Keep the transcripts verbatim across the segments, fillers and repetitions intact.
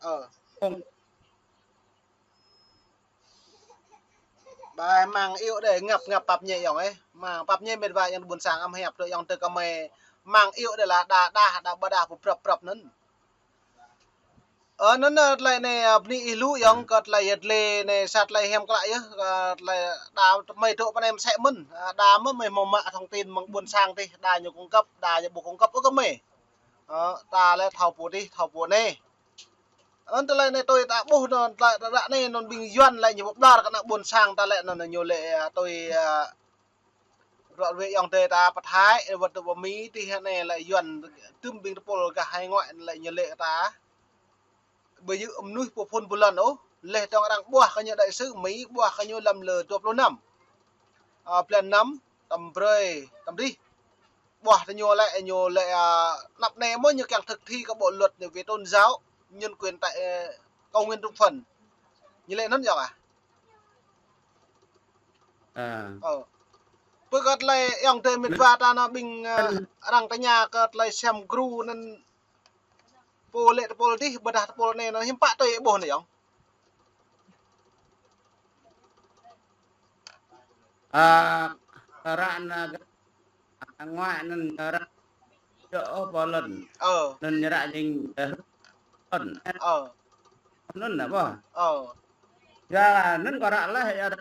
Ơ. Ƀai mang iâu đơi ngăp ngăp pap ñe yŏng ơ. Mang pap ñe met wa yŏng ƀôn sang ăm hiăp tơ yŏng tơ kơmơi mang iâu đơi la đa đa đa ƀa đa pơprăp prăp anŭn. Ơ, anŭn, ơ, tơlơi anai, ơ, bơni ih lu yŏng kơ tơlơi yet lê anai sa tơlơi hiam klă yơh, kơ tơlơi đa mơi dŏ pơ anai mơsĕ mơ̆n, ơ, đa mơ̆ mơi hmâo mă thông tin mơ̆ng ƀôn sang tih, đa ñu cung cấp, đa ñu ƀu cung cấp ôh kơ mơi. Ơ, ta lĕ thâo pô tih, thâo pô anai. Ơ, tơlơi anai tui ta ƀuh anŭn, tơlơi ră anai anŭn ƀing Yuan lĕ ñu pơƀlŏr kơ ană ƀôn sang ta lĕ anŭn ñu lĕ, ơ, tui, ơ, Ră ruai yŏng tơi ta pơthai, wơ̆t tơ pơ Mi tih anai lĕ Yuan tơm ƀing tơpul gah hải ngoại lĕ ñu lĕ ta. Ƀu djơ̆ mơnuih pơphun pơlŏn ôh, leh tong arăng ƀuah kơ ñu đại sứ Mi, ƀuah kơ ñu lăm lơ dua pluh năm. Ơ, blan năm, tơm brơi, tơm rih. Ƀuah tơ ñu lĕ, ñu lĕ, ơ, anăp anai mơ̆ ñu kiăng thực thi kơ bộ luật về tôn giáo, nhân quyền tại, ơ, Cao Nguyên Trung Phần. Ñu lĕ anŭn yơh ah. Ơ. Pơ kơ tơlơi yŏng tơi met wa ta anŭn ƀing, ơ, arăng tơña kơ tơlơi sem gru anŭn pô lĕ tơpul tih, ƀôdah tơpul anai anŭn hiư̆m pă tui ƀuh anai yŏng. Ơ, ră anai, ơ, ngoại anŭn ră dŏ ôh pô lŏn. Ơ. Anŭn ñu ră jing, ơ, lŏn. Ơ. Anŭn anai ƀuh. Ơ. Yua anŭn kơ ră leh yơh,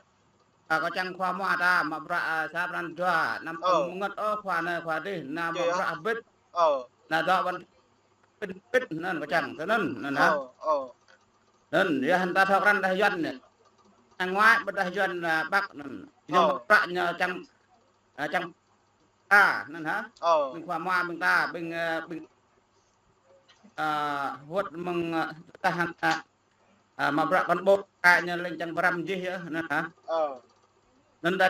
ơ, kơ čang khua mua ta, mă bruă, ơ, sa pran jua, anăm mơngăt ôh khua anai khua dih, anăm mă bruă hơbĭt. Ơ. Anăm dŏ ƀăn pĭt pĭt anŭn kơ čang, tơ anŭn, anŭn hă. Ơ, ơ. Anŭn, yua hăng ta thâo krăn dah Yuan anai. Ang ngoại ƀôdah Yuan, ơ, Bắc anŭn. Ñu mă bruă ñu čang, ơ, čang ta, anŭn hă. Ơ. Ƀing khua mua ƀing ta, ƀing, ơ, ƀing, ơ, wơ̆t mơ̆ng, ơ, ta hăng, ơ, ơ, mă bruă kăn ƀuh, kơ ñu lĕ čang pơrăm jih yơh, anŭn hă. Ơ. Anŭn đa,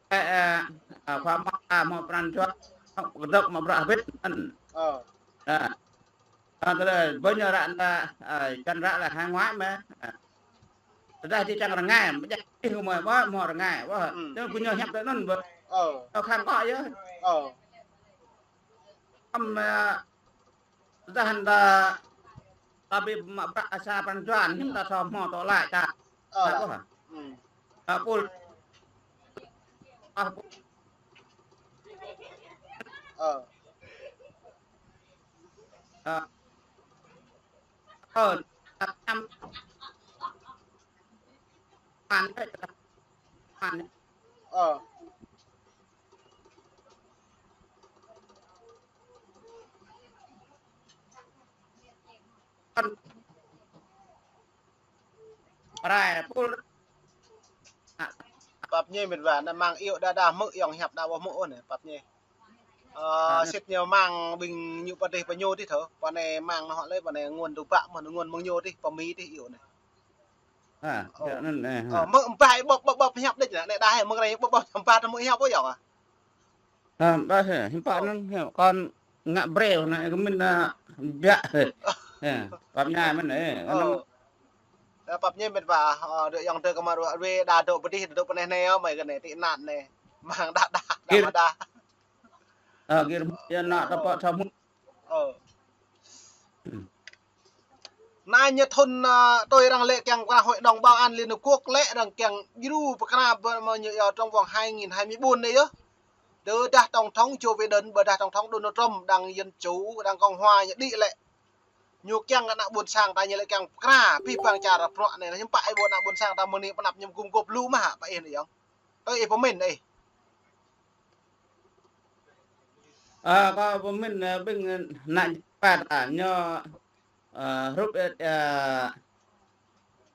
ơ, ơ, ơ, khua mua, ơ, hmâo pran jua, kơdŏk mă bruă hơbĭt, anŭn. Ơ. Ơ. Ơ, tơlơi, ƀơi ñu ră anai, ơ, čang ră lĕ hải ngoại mơ̆. Ơ. Tơdah či čang rơngai, mơ̆ jak ih kơmơi, ƀuh, hmâo rơngai, ƀuh. Ư. Ñu kơ ñu hiăp tơ anŭn, ƀuh. Ơ. Tơ khăng kơ yơh. Ơ. Ăm, ơ, Tơdah hăng ta, ta ƀu mă bruă sa pran jua, hiư̆m ta thâo hmâo tŏ laĭ ta. Ơ. Ta ƀuh hă? Ơ, pul. Ơ, pul. Ơ. Ơ. Ơ, ta năm. Pan, ơ, pan. Ơ. Rai pul. Pap ñe met wa, anăm mang iâu đa đa hmư̆ yŏng hiăp đa ƀu hmư̆ ôh anai, pap ñe. Ơ, sĭt ñu mang ƀing ñu pơ dêh pơ ñu tih thâo, pơ anai mang anŭn hŏ lĕ, pơ anai ngôn tơƀă mơ̆n, ngôn mơ̆ng ñu tih, pơ Mi tih iâu anai. Ơ, anŭn, ơ, mơ̆ ƀai ƀôp ƀôp ƀôp hiăp đĕč anai, anai đa hĕ mơ̆ng anai ƀôp ƀôp hiăp ƀa tơ mơ̆ hiăp ôh yŏng ah. Ơ, ƀa hĕ, hiư̆m pă anŭn hĕ, kơ ngă brơi anai kơ mĭn, ơ, biă hĕ. Ơ, pap ñe mơ̆n, ơ, anŭn. Ơ, pap ñe met wa, ơ, dŏ yŏng tơ kơ mă ră ruai, đa dŏ pơ dih, dŏ pơ anai anai, ơ, mơi kơ anai, tị nạn anai. Mang đa đa, đa mă đa. Ơ, gir, yua anŭn tơpă thâo hmư̆. Ơ. Anai ñu thun, ơ, tui arăng lĕ kiăng pơkra Hội đồng Bảo an Liên Hợp Quốc lĕ arăng kiăng djru pơkra ƀơi mơ̆ ñu yua trong vòng hai nghìn hai mươi bốn anai yơh. Tơdah Tổng thống Joe Biden, ƀôdah Tổng thống Donald Trump, đảng Dân Chủ, đảng Cộng Hòa ñu đĭ lĕ. Ñu kiăng kơ ană ƀôn sang ta ñu lĕ kiăng pơkra, pih pang čar bruă anai, hiư̆m pă ih ƀuh ană ƀôn sang ta mơ̆ng anai pơanăp ñu gum gôp lu mơ̆ hă, pă ih anai yŏng. Tui ih pơmĭn ih. Ơ, kâo pơmĭn, ơ, ƀing, ơ, ană jrai ta ñu, ơ, hrup, ơ, ơ,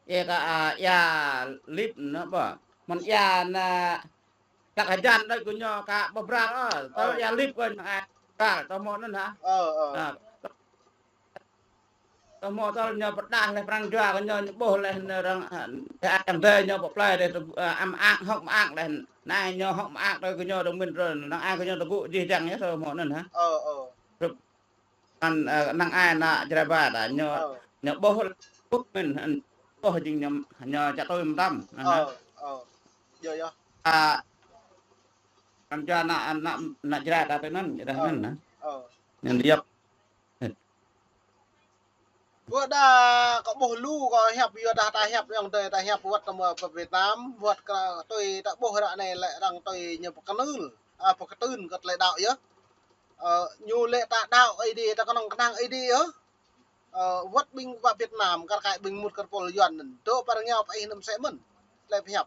ia kơ, ơ, ia lip anŭn ƀă. Mơ̆n ia anŭn, ơ, tăk hơjan đôč kơ ñu ka ƀu bral, ơ, tơ ia lip kơ ñu, ơ, bral, tơ hmâo anŭn hă? Ơ, ơ. Ơ. Tơ hmâo tơl ñu pơrơđah leh pran jua kơ ñu, ñu ƀuh leh anŭn arăng, ơ, tơ arăng tơ ñu pơplơi dêh, ơ, ăm ang, hŏk mơak leh. Anai ñu hŏk mơak tơ kơ ñu dong mĭn tơ, năng ai kơ ñu tơgŭ jih jang yơh, tơ hmâo anŭn hă? Ơ, ơ. Hrup anŭn, ơ, năng ai ană jrai ba ta ñu, ñu ƀuh, ƀuh mĭn, ƀuh jing ñu, ñu čăt tui mơtam, anŭn hă? Ơ, ơ. Yơh, yơh. A, pran jua ană, ană, ană jrai ta tơ anŭn, jrai anŭn hă? Ơ. Ñu yap. Ơ, Kơ đa kơ ƀuh lu kơ hiăp yua dah ta hiăp ayŏng adơi ta hiăp wơ̆t tơ mơ̆ pơ Việt Nam, wơ̆t kơ tui ta ƀuh ră anai lĕ arăng tui ñu pơkơnưl, a, pơkơtưn kơ tơlơi đaŏ yơh. Ơ, ñu lĕ ta đaŏ Ơi Adai, ta kơnơ̆ng kơnang Ơi Adai yơh. Ơ, wơ̆t ƀing pơ Việt Nam, kar kaĭ ƀing mŭt kơ pôl Yuan anŭn. Dŏ pơ rơngiao pơ ih anŭn mơsĕ mơ̆n. Tơlơi pơhiăp.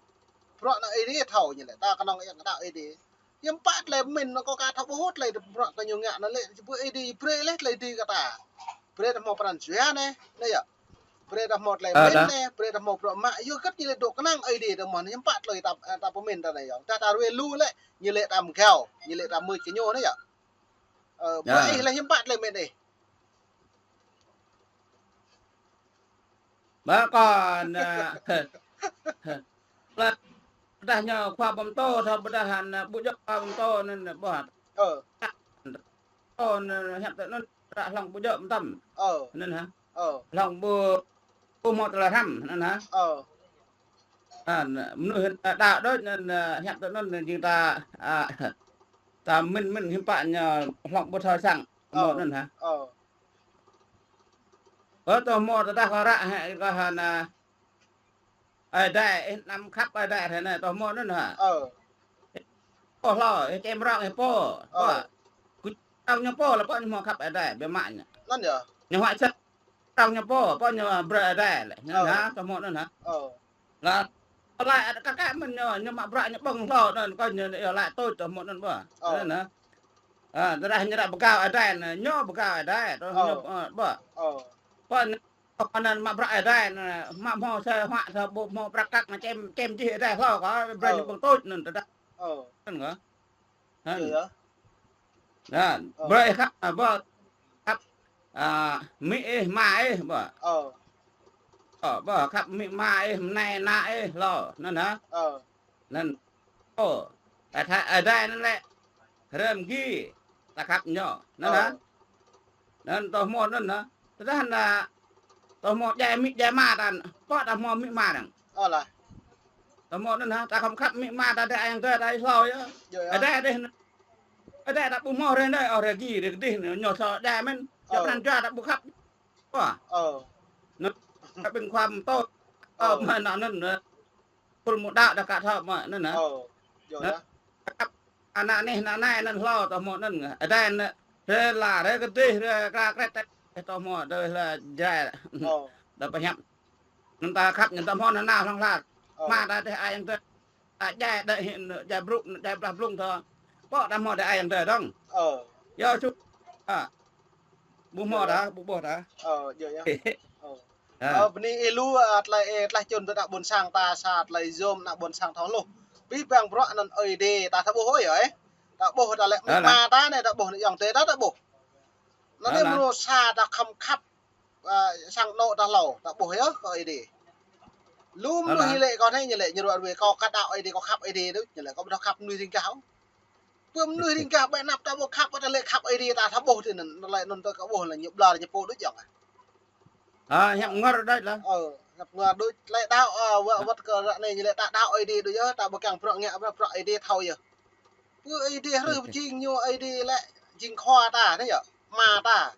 Bruă anŭn Ơi Adai thâo ñu lĕ, ta kơnơ̆ng yang đaŏ Ơi Adai. Hiư̆m pă tơlơi pơmĭn anŭn kâo ka thâo ƀuh tơlơi bruă kơ ñu ngă anŭn lĕ, či ƀu Ơi Adai brơi lĕ tơlơi Ơi Adai kơ ta. Brơi ta hmâo pran jua anai, anai yơh. Brơi ta hmâo tơlơi pơmĭn anai, brơi ta hmâo bruă mă, yua hơget ñu lĕ dŏ kơnang Ơi Adai ta mơ̆n, hiư̆m pă tơlơi ta, ta pơmĭn ta anai yơh. Ta, ta rui lu lĕ, ñu lĕ ta mơgao, ñu lĕ ta mưč kơ ñu anai yơh. Ơ, bruă ih lĕ hiư̆m pă tơlơi pơmĭn ih. Ba kơ anai, ƀôdah ñu khua pơtô, thâo ƀôdah anai, ƀu djơ̆ khua pơtô anŭn, ƀôdah. Ơ. Ơ, anŭn hiăp tơ anŭn, ră hlŏng ƀu djơ̆ mơtam. Ơ. Anŭn hă? Ơ. Hlŏng ƀu, ƀu hmâo tơlơi hrăm, anŭn hă? Ơ. Anŭn, mơnuih ta đaŏ đôč, anŭn, hiăp tơ anŭn, jing ta, a, ta mĭn, mĭn hiư̆m pă ñu hlŏng ƀu thâo săng, hmâo anŭn hă? Ơ. Ơ, tơ hmâo tơdah kơ ră hĕ kơ hă anai, Ơi Adai, ih anăm khăp Ơi Adai ră anai, tơ hmâo anŭn hă? Ơ. Pô hlâo, ih čem rŏng ih pô. Ơ. Pô. Kơ tơlơi ñu pô lĕ pô ñu hmâo khăp Ơi Adai, biă mă ñu. Anŭn yơh. Ñu huă sĭt, tơlơi ñu pô, pô ñu brơi Ơi Adai lĕ. Ñu hă, tơ hmâo anŭn hă? Ơ. Lĕ, tơlơi ăt kơ kơ mơ̆n ñu, ñu mă bruă ñu ƀơ̆ng hlâo anŭn, kơ ñu, ñu laĭ tui tơ hmâo anŭn ƀu. Ơ. Anŭn hă? A, tơdah ñu ră pơgao Ơi Adai anai, ñu pơgao Ơi Adai, tơ ñu, ơ, ƀu. Ơ. Pô ñu Kơ anŭn mă bruă Ơi Adai anai, mă hmâo sa huă sa ƀu hmâo prăk kăk anai čem, čem čih Ơi Adai hlâo kơ, brơi ñu ƀơ̆ng tuč anŭn tơdah. Ơ. Anŭn kơ. Hăn. Yơh. Anŭn. Ơ. Brơi khăp, a, ƀu khăp, a, amĭ ih, ama ih, ƀu. Ơ. Ơ, ƀu khăp amĭ ama ih, mơnai ană ih hlâo, anŭn hă? Ơ. Anŭn. Ơ, ta thâo Ơi Adai anŭn lĕ. Hrăm gih, ta khăp ñu. Anŭn hă? Ơ. Anŭn tơ hmâo anŭn hă? Tơdah anai, tơ hmâo djai amĭ djai ama ta, pô ta hmâo amĭ ama arăng. Ơ lah. Tơ hmâo anŭn hă? Ta khŏm khăp amĭ ama ta dêh ayŏng adơi ta ih hlâo yơh. Yơh, yơh. Ơi Adai dêh, Ơi Adai ta ƀu hmâo rơngai anai, ơ, rơgi, rơgih anai, ñu sa djai mơ̆n. Ơ. Čơp anăn jua ta ƀu khăp. Ƀu. Ơ. Anŭn, ta ƀing khua pơtô. Ơ. Ơ, mơ̆ anŭn anŭn. Pul mơ̆ đaŏ dah ka thâo mơ̆ anŭn hă? Ơ, yơh. Anŭn. Ană anih, ană anai anŭn hlâo tơ hmâo anŭn. Ơi Adai anŭn, rơla, rơkơdih, rơkra krĕt, tơ hmâo, đơi la jai. Ơ. Đa pơhiăp. Anŭn ta khăp, anŭn tơ hmâo anŭn nao hlŏng lar. Ơ. Ama ta dêh ayŏng adơi. Ta jai, đơi hin, jai brŭk, jai blah blung tơ. Pô ta hmâo dêh ayŏng adơi dơ̆ng. Ơ. Yơh, ču. A. Ƀu hmâo dah, ƀu ƀuh dah. Ơ, yơh, yơh. Ơ. Ơ, bơni ih lu, a, tơlơi, ơ, tơlơi čun tơ ană ƀôn sang ta sa tơlơi yôm ană ƀôn sang thâo hluh. Abih bang bruă anŭn Ơi Adai ta thâo ƀuh ơi, ơ. Ta ƀuh ta lĕ amĭ ama ta anai ta ƀuh, ană ayŏng adơi ta ta ƀuh. Anŭn anai mơnuih sa ta khŏm khăp, a, sang anŏ ta hlâo, ta ƀuh yơh kơ Ơi Adai. Lu mơnuih ñu lĕ kơ anai ñu lĕ ñu ruă ruai kơ ka đaŏ Ơi Adai, kơ khăp Ơi Adai đôč, ñu lĕ kơ ƀu thâo khăp mơnuih ring gah. Pơ mơnuih ring gah ƀĕ anăp ta ƀu khăp, ta lĕ khăp Ơi Adai ta thâo ƀuh tui anŭn, lĕ anŭn ta kơ ƀuh lĕ ñu ƀlŏr ñu pô đôč yơh. A, hiăp ngor đôč lah. Ơ, hiăp ngor đôč, tơlơi đaŏ, a, wơ̆t, wơ̆t kơ ră anai ñu lĕ ta đaŏ Ơi Adai đôč yơh, ta ƀu kiăng bruă ngă, bruă, bruă Ơi Adai thâo yơh. Pơ Ơi Adai hrih pơjing ñu Ơi Adai lĕ jing khua ta anai yơh, ama ta.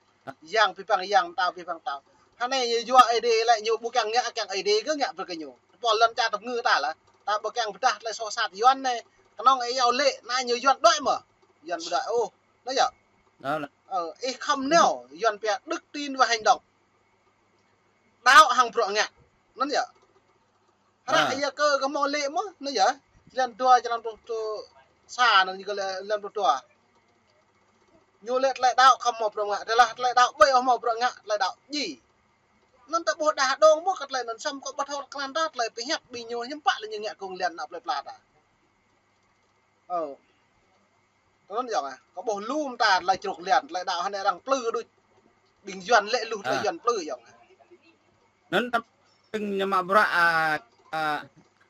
Yang abih bang yang, mtao abih bang mtao. Hơnai ñu yua Ơi Adai lĕ ñu ƀu kiăng ngă, kiăng Ơi Adai kơ ngă brơi kơ ñu. Pô lŏn čar tơpơngư ta lah. Ta ƀu kiăng pơdah tơlơi soh sat Yuan anai. Kơnơ̆ng ih iâu laĭ, anai ñu Yuan đuaĭ mơ̆? Yuan ƀu đuaĭ ôh. Anai yơh. Ơ, ih khŏm nao, Yuan pia đức tin và hành động. Đaŏ hăng bruă ngă. Anŭn yơh. Hră Yakơ kơ hmâo laĭ mơ̆n, anŭn yơh. Črăn dua, črăn pluh dua, sa anŭn ñu kơ lĕ črăn pluh dua. Ñu laĭ tơlơi đaŏ khŏm hmâo bruă ngă, tơdah tơlơi đaŏ ƀu hmâo bruă ngă, tơlơi đaŏ djai. Anŭn ta ƀuh đah dong mơ̆n kơ tơlơi anŭn, samơ̆ kâo ƀu thâo krăn tah tơlơi pơhiăp ƀing ñu hiư̆m pă lĕ ñu ngă kông lian ană plơi pla ta. Ơ. Anŭn yơh, a. Kâo ƀuh lu mơta tơlơi čruk lian, tơlơi đaŏ hơnai arăng plư đôč. Ƀing Yuan lĕ lu tơlơi Yuan plư yơh, a. Anŭn tơp-, ƀing ñu mă bruă, a, a,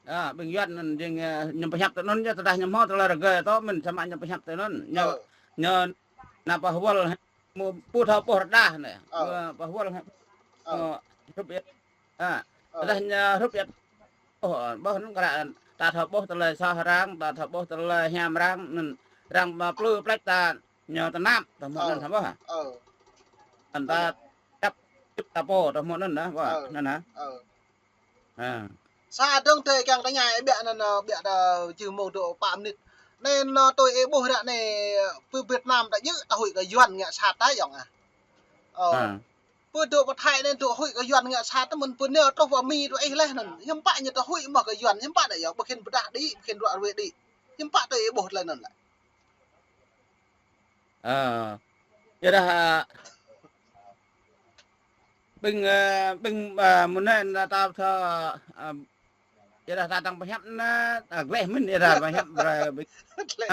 a, ƀing Yuan anŭn jing, a, ñu pơhiăp tui anŭn yơh, tơdah ñu hmâo tơlơi rơgơi tơ mơ̆n samơ̆ ñu pơhiăp tui anŭn. Ñu, ñu nao pơwơl, mơ̆ ƀu thâo ƀuh rơđah anai. Ơ. Pơwơl, ơ, hrup yơh. A, tơdah ñu hrup yơh. Ơ, ƀuh anŭn kơ ră, ta thâo ƀuh tơlơi soh arăng, ta thâo ƀuh tơlơi hiam arăng, anŭn arăng mă plư plĕč ta ñu tơnap, tơ hmâo anŭn thâo ƀuh. Ơ. Anŭn ta čăp ta pô, ta hmâo anŭn dah, wa, Ờ. anŭn hă? Ờ. Ha. Sa dơ̆ng tơ kiăng tơña ƀiă anŭn, ƀiă ta jing mông dŏ pă mơnit. Anai anŭn tui ih ƀuh ră anai, pơ Việt Nam ta djơ̆ ta huĭ kơ Yuan ngă sat ta yŏng ah. Ờ. Ha. Pơ dŏ pơ Thái anai dŏ huĭ kơ Yuan ngă sat ta mơ̆n pơ anai truh pơ Mi dŏ ih laih anŭn. Hiư̆m pă ñu ta huĭ mơ̆ kơ Yuan, hiư̆m pă đah yŏng, ƀu khĭn pơdah đĭ, ƀu khĭn ruă ruê đĭ. Hiư̆m pă tui ih ƀuh tơlơi anŭn lĕ. Ơ, yua dah, a, ƀing, ơ, ƀing, ơ, mơnai anai ta thâo, ơ, yua dah ta tăng pơhiăp anai, ơ, gleh mơ̆n yua dah pơhiăp brơi ƀing. Gleh.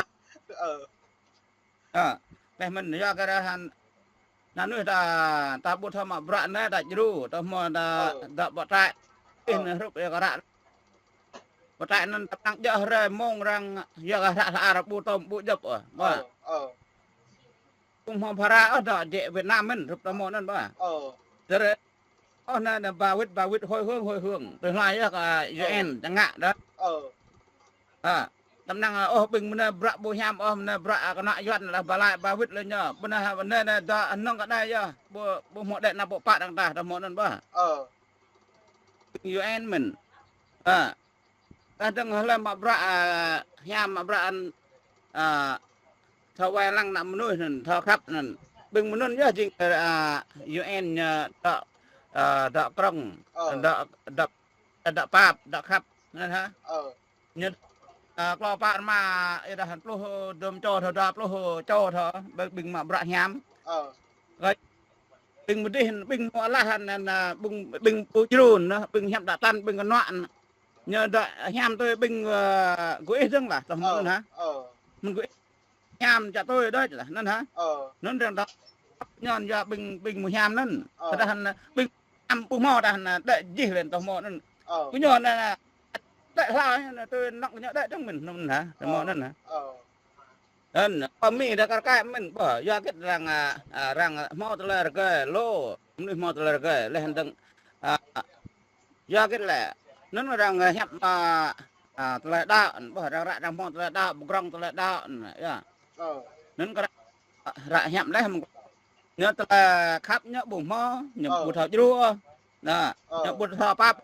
Ơ. Ơ, gleh mơ̆n yua kơ dah hăn, anŭn ta, ta ƀu thâo mă bruă anai ta djru, ta hmâo ta, Ơ. ta ƀu trăi. Ih Ơ. anai hrup yua kơ ră. Pơtai anŭn tơpă djơ̆ hrơi mông arăng yua kơ hră hla ar ƀu tŏm ƀu djŏp ôh, ƀă. Ơ, ơ. Ƀu hmâo phara ôh dŏ jĕ Việt Nam mơ̆n, hrup ta hmâo anŭn ƀă. Ơ. Tơrơ, ôh, anai, anai ba wĭt, ba wĭt hồi hương, hồi hương. Tui hla yơh kơ Ơ. U N čang ngă dah. Ơ. Ha. Tơpă, ơ, ôh, ƀing mơnai bruă ƀu hiam, ôh, mơnai bruă, a, kơnă Yuan lah ba lai ba wĭt lĕ ñu. Ƀu anai, anai, anai, dŏ anŭn kơ anai yơh. Ƀu, ƀu hmâo đĕ anăp ƀu pă arăng tah, ta hmâo anŭn ƀă. Ơ. Ƀing U N mơ̆n. Ha. Kah dơ̆ng hlơi mă bruă, a, hiam mă bruă anŭn, a, thâo wai lăng ană mơnuih anŭn, thâo khăp anŭn. Ƀing mơnŭn yơh jing, a, U N ñu dŏ, a, dŏ krŏng, Ơ. dŏ, dŏ, dŏ pap, dŏ khăp, anŭn hă? Ơ. Ñu, a, klâo pă rơma, yua dah pluh dôm čô, thâo dua pluh čô thâo, ƀing, ƀing mă bruă hiam. Ơ. Kơ ƀing mơdih, ƀing mơ̆ alah anŭn, anŭn, a, ƀing, ƀing pơdjru anŭn, ƀing hiam đa tăn, ƀing kơnuă anŭn. Ñu dŏ hiam tui ƀing, ơ, gui ih dơ̆ng lah, tơh mơ̆n Ơ, hă? Ơ. Mơ̆n gui ih hiam čă tui đôč lah, anŭn hă? Ơ. Anŭn arăng dŏ ñu yua ƀing, ƀing mơ̆ hiam anŭn. Ơ. Tơdah anŭn ƀing hiam ƀu hmâo dah anŭn đĕ jih lĕ tơh hmâo anŭn. Ơ. Kơ ñu anŭn, anŭn, đĕ hla, anŭn tui anŏ kơ ñu đĕ dơ̆ng mơ̆n, anŭn hă? Tơh hmâo Ơ. anŭn hă? Ơ. Anŭn, pơ Mi dah kar kaĭ mơ̆n, ƀă, yua hơget arăng, a, a, arăng hmâo tơlơi rơgơi, lu, mơnuih hmâo tơlơi rơgơi, laih dơ̆ng, a, yua hơget lĕ, anŭn arăng, a, hiăp, a, a, tơlơi đaŏ, ƀă, arăng ră arăng hmâo tơlơi đaŏ, pơgrŏng tơlơi đaŏ, anŭn, yơh. Ơ. Anŭn kơ arăng, a, ră hiăp laih, ñu tơlơi khăp ñu ƀu hmâo, ñu Ơ. ƀu thâo djru ôh. Anŭn, Ơ. ñu ƀu thâo pap,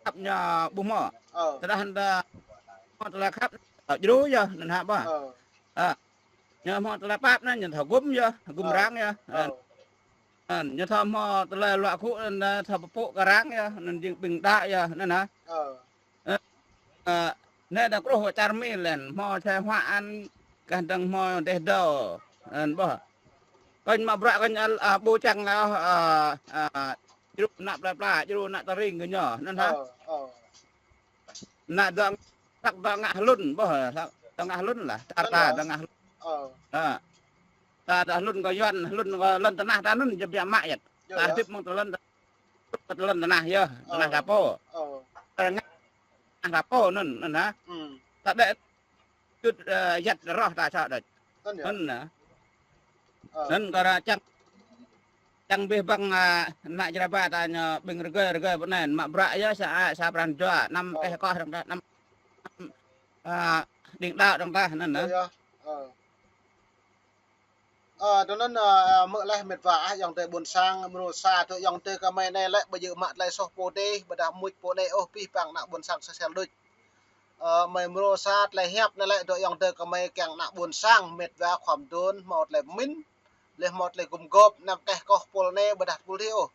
khăp ñu ƀu hmâo. Ơ. Tơdah anŭn ta hmâo tơlơi khăp, thâo djru yơh, anŭn hă ƀă. Ơ. A, ñu hmâo tơlơi pap anŭn, ñu thâo gum yơh, gum Ơ. arăng yơh. Ơ. Anŭn, ñu thâo hmâo tơlơi luă gŭ anŭn, thâo pơpŭ kơ arăng yơh, anŭn jing ƀing đaŏ yơh, anŭn hă. Ơ. Ơ, ơ, anai dah kruh čar Mi lĕ, hmâo čai hua anŭn, kah dơ̆ng hmâo dêh dâo, anŭn ƀă. Kơnh mă bruă kơnh al-, a, ƀu čang lah, a, a, djru ană plơi pla, djru ană tơring kơ ñu, anŭn hă. Ơ, ơ. Anŭn dŏ, hlăk dŏ ngă hlŭn, ƀă, hlăk dŏ ngă hlŭn lah, čar ta dŏ ngă hlŭn. Ơ. Ha. Ta dŏ hlŭn kơ Yuan, hlŭn kơ lŏn tơnah ta anŭn, jing biă mă yơh. Yơh, Ta yơh. hơdip mơ̆ng tơlŏn, tơlŏn tơnah yơh, tơnah Ơ. ta pô. Ơ. Ta ngă tơnah ta pô anŭn, anŭn hă. Hmm. Ta đĕ čut, ơ, yăt rŏh ta sa đôč. Anŭn yơh. Anŭn hă. Ơ. Anŭn kơ arăng čang, čang abih bang, a, ană čar ba ta ñu ƀing rơgơi, rơgơi ƀơi anai, mă bruă yơh sa, a, sa pran jua, anăm Ơ. keh koh arăng ta, anăm, a, đing đaŏ arăng ta, anŭn hă. Yơh, yơh. Ơ. Ơ, tui anŭn, ơ, mơ̆ laih met wa ah, ayŏng adơi ƀôn sang, mrô sa tui ayŏng adơi kơmơi anai lĕ, ƀu djơ̆ mă tơlơi soh pô adih, ƀôdah mŭt pô anai ôh, abih bang ană ƀôn sang sơsel đôč. Ơ, mơi mrô sa tơlơi hiăp anai lĕ, tui ayŏng adơi kơmơi kiăng ană ƀôn sang, met wa khŏm dŏ, hmâo tơlơi pơmĭn, laih hmâo tơlơi gum gôp, anăm keh koh tơpul anai, ƀôdah tơpul adih ôh.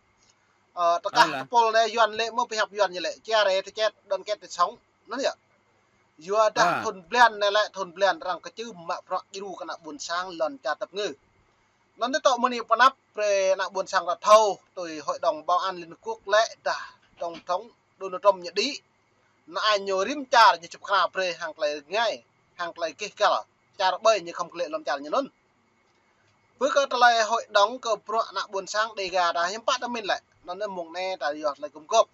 Ơ, tơkah Alah. tơpul anai Yuan lĕ mơ̆ pơhiăp Yuan ñu lĕ, chia rẽ tơčet, đoàn kết tơsŏng, anŭn yơh. Yua dah Ah. thŭn blan anai lĕ, thŭn blan arăng kơčưm mă bruă djru kơ ană ƀôn sang lŏn čar tơpơngư. Anŭn tơdơi tŏ mơ̆ng anai pơanăp brơi ană ƀôn sang ta thâo, tui Hội đồng Bảo an Liên Hợp Quốc lĕ dah Tổng thống Donald Trump ñu đĭ. Anŭn ai ñu rĭm čar ñu čŭp khra brơi hăng tơlơi rơngai, hăng tơlơi gêh găl. Čar ƀơi ñu khŏm kơlĕ lŏn čar ñu anŭn. Pơ kơ tơlơi hội đồng kơ bruă ană ƀôn sang Dega ta hiư̆m pă ta pơmĭn lĕ. Anŭn mơ̆ng anai ta yua tơlơi gum gôp.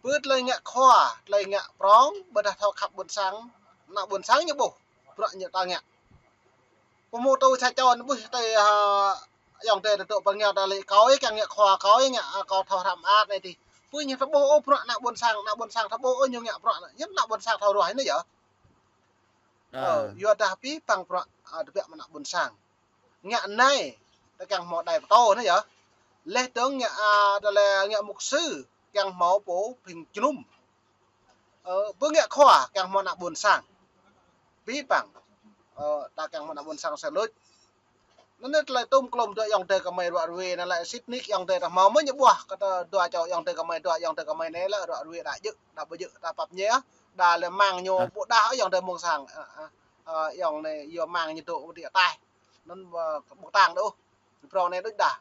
Pơ tơlơi ngă khua, tơlơi ngă prŏng, ƀôdah thâo khăp ƀôn sang, ană ƀôn sang ñu ƀuh, bruă ñu ta ngă. Pơmŭt tui sa čô anŭn ƀuh tui, a, ayŏng adơi tơdơi pơngiao ta lĕ kâo ih kiăng ngă khua, kâo ih ngă, a, kâo thâo hrăm ăt anai tih. Pơ ñu ta ƀuh ôh bruă ană ƀôn sang, ană ƀôn sang ta ƀuh ôh ñu ngă bruă anŭn. Hiư̆m ană ƀôn sang thâo ruah anai yơh. Ơ, Ơ. yua dah abih bang bruă, a, tơbiă mơ̆ng ană ƀôn sang. Ngă anai, ta kiăng hmâo đai pơtô anai yơh. Leh dơ̆ng ngă, a, tơlơi ngă mục sư, kiăng hmâo pô phing jơnum. Ơ, ƀu ngă khua, kiăng hmâo ană ƀôn sang. Pĭ păng. Ơ, ta kiăng hmâo ană ƀôn sang sa luč. Anŭn tơlơi tôm klôm dua ayŏng adơi kơmơi ruă ruê, anŭn lĕ sĭt nik ayŏng adơi ta hmâo mơ̆ ñu ƀuah, kơ ta dua čô ayŏng adơi kơmơi, dua ayŏng adơi kơmơi anai lĕ ruă ruê đa jơ̆, đa ƀu jơ̆, đa pap ñe, đa lĕ mang ñu ƀu đa ayŏng adơi mơ̆ng sang, ơ, ơ, ơ, ayŏng anai yua mang ñu dŏ ƀu đĭ ataih. Anŭn ƀu, ƀu tang đôč. Prong anai đôč đa.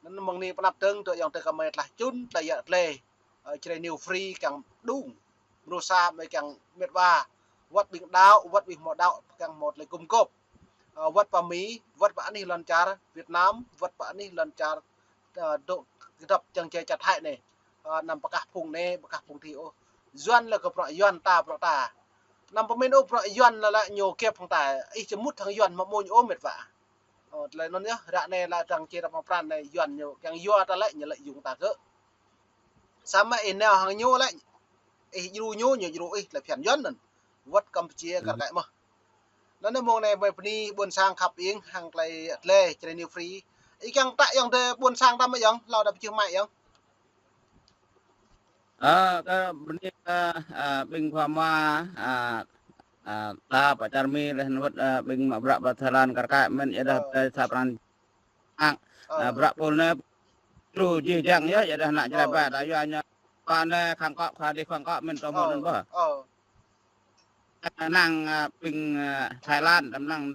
Anŭn mơ̆ng anai pơanăp dơ̆ng dua ayŏng adơi kơmơi tơlah čun, tơlơi yă tơlơi. Ơ, Jrai New Free kiăng đung. Mrô sa mơi kiăng mĕt wa. Wăt ƀing đaŏ, wăt ƀing hmâo đaŏ, kiăng hmâo tơlơi gum gôp. Ơ, wăt pơ Mi, wăt pơ anih lŏn čar Việt Nam, wăt pơ anih lŏn čar, ơ, dŏ kơdŏp čang čai čar Thái anai. Ơ, anăm pơkah phung anai, pơkah phung adih ôh. Yuan lĕ kơ bruă Yuan ta, bruă ta. Anăm pơmĭn ôh bruă Yuan lĕ lĕ ñu kiăp hăng ta. Ih či mŭt hăng Yuan mă mơ̆ ñu ôh mĕt wa. Ơ, tơlơi anŭn yơh, ră anai lĕ dang či ră pơpran anai Yuan ñu, kiăng yua ta lĕ, ñu lĕ yŭng ta kơ. Samơ̆ ih nao hăng ñu lĕ, ih djru ñu, ñu djru ih, tơlơi phiăn Yuan anŭn. Wăt Campuchia kar kaĭ mơ̆n. Anŭn anai mơ̆ng anai mơi bơni ƀôn sang khăp ing, hăng tơlơi, tơlơi, Jrai New Free. Ih kiăng tă ayŏng adơi ƀôn sang ta mơ̆ ayŏng, hlâo đa pơčeh mai ayŏng. Ơ, kơ bơni kơ, ơ, ƀing khua mua, ơ, ơ, ta pơ čar Mi leh anŭn wăt, ơ, ƀing mă bruă pơ Thái Lan kar kaĭ mơ̆n, yua dah, ơ, tơlơi sa pran ang, ơ, bruă pul anai, lu jih jang yơh, yua dah ană Jrai ba, ta yua ñu, khua anai khăng kŏ, khua adih khăng kŏ mơ̆n tơmơ̆n anŭn ƀơh. Ơ. Năng, ơ, ƀing, ơ, Thái Lan, tơm năng,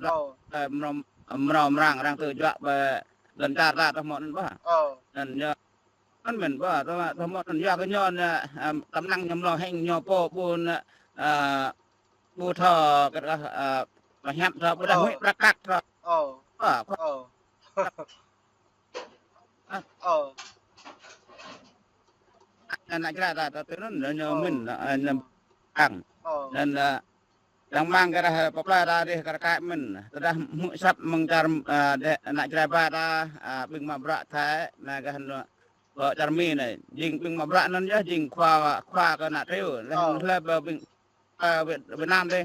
ơ, mrâo, mrâo mrang, arăng tŭ juă ƀơi lŏn čar ta tơmơ̆n anŭn ƀơh. Ơ. Anŭn yơh. Anŭn mơ̆n ƀơh, tơma-, tơma anŭn yua kơ ñu anŭn, ơ, tơm năng ñu mlâo hĕng ñu pô ƀu anŭn, ơ, ƀu thâo kơ, ơ, pơhiăp thâo, ƀu đah huĭ prăk kăk thâo. Ơ. Ơ, ơ. Ơ. Ană Jrai ta, ta tui anŭn, ñu, ñu mĭn, ơ, ñu ang. Ơ. Anŭn, ơ, Yang mang kơ rah pơplai ta dih kar kaĭ mơ̆n. Tơdah hmư̆ asăp mơ̆ng čar, ơ, dêh, ană Jrai ba ta, ơ, ƀing mă bruă Thái, anai kơ hăn, ơ, čar Mi anai. Jing ƀing mă bruă anŭn yơh, jing khua, khua kơ ană Triu. Leh, hlơi ƀơ ƀing, ơ, Việt, Việt Nam dih.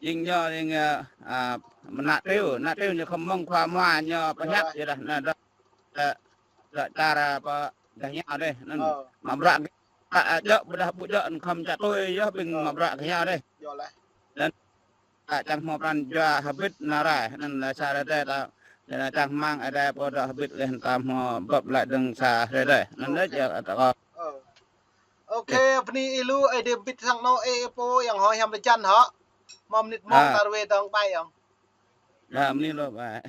Jing ñu, jing, ơ, ơ, ană Triu, ană Triu ñu khŏm mơ̆ng khua mua ñu pơhiăp yơh dah, anai dah, ơ, dah čar, ơ, pơ, dah ñu dih, anŭn. Mă bruă, ơ, ơ, djơ̆, ƀôdah ƀu djơ̆, anŭn khŏm čă tui yơh ƀing mă bruă kơ ñu dih. Anŭn, ơ, čang hmâo pran jua hơbĭt nao rai, anŭn lĕ sa hrơi adai ta, lĕ čang rơmang Ơi Adai pô dŏ hơbĭt leh ta hmâo bưp glaĭ dơ̆ng sa hrơi adai. Anŭn lĕ yơh ta kơ. Ơ. Ôkê, bơni ih lu, Ơi Adai hơbĭt sang anŏ ih pô, ayŏng hŏ, hiam rơjăn hŏ. Mơ̆ng mơnit mơ̆ng ta ruai dơ̆ng ƀai ayŏng. Dah, bơni lu ƀai.